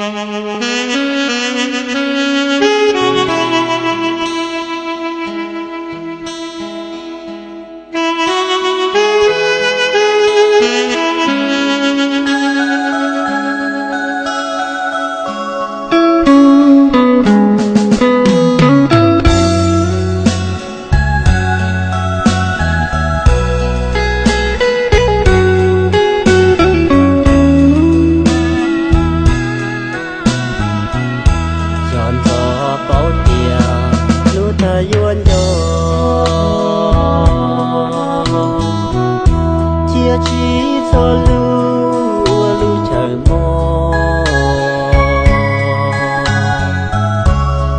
Yog ntxov paub tias lub tag yuav nco, cia tsis txhob lub ua lub chaw mob,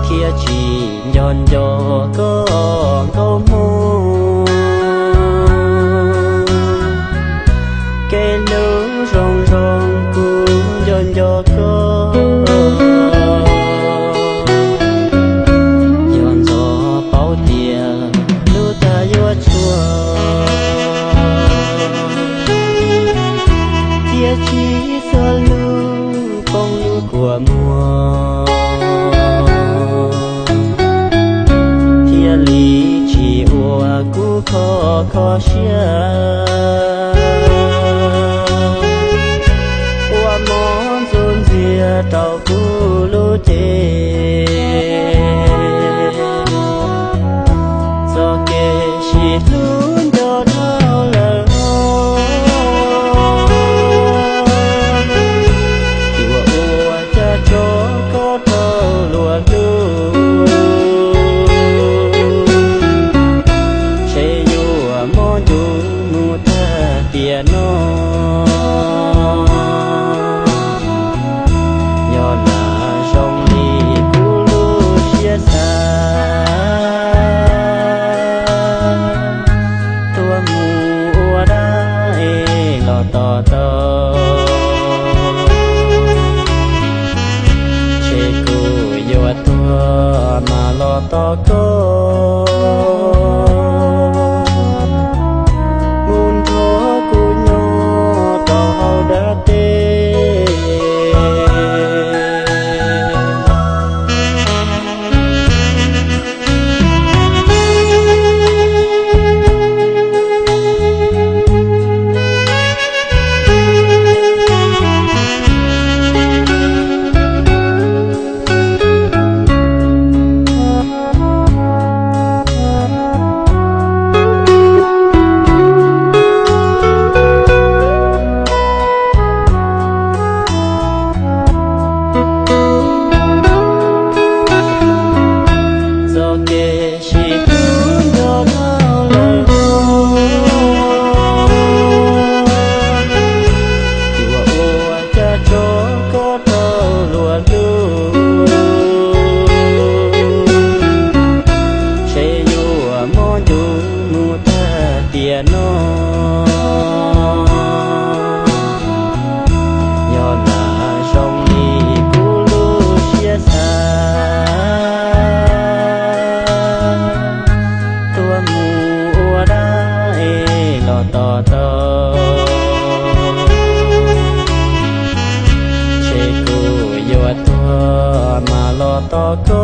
thiab tsis nco nco koj nkauj hmoob. Kev hlub zoo zoo kuv nco nco koj. Yog ntxov paub tias lub tag yuav tshuav, thiab tsis txhob lub poob lub kua muag, thiaj li tsis ua kuv kho kho siab. Ua mov ntxuav ntxiag rau kuv lub cev, txoj kev sib hlub nco dhau lawm. Yuav ua cas tso koj rau luag hlub, ntshe yuav mob ncu mus tag tiam no. Yog lam zoo li kuv lub siab xav, tuaj mus ua dab es los tos tau, ntshe kuv yuav tuag mas los tos koj. Mus nrog kuv nyob rau hauv dab teb. Txoj kev sib hlub nco dhau lawm, yuav ua cas tso koj rau luag hlub, ntshe yuav mob ncu mus tag tiam no. Yog lam zoo li kuv lub siab xav, tuaj mus ua dab es los tos tau, ntshe kuv yuav tuag mas los tos koj.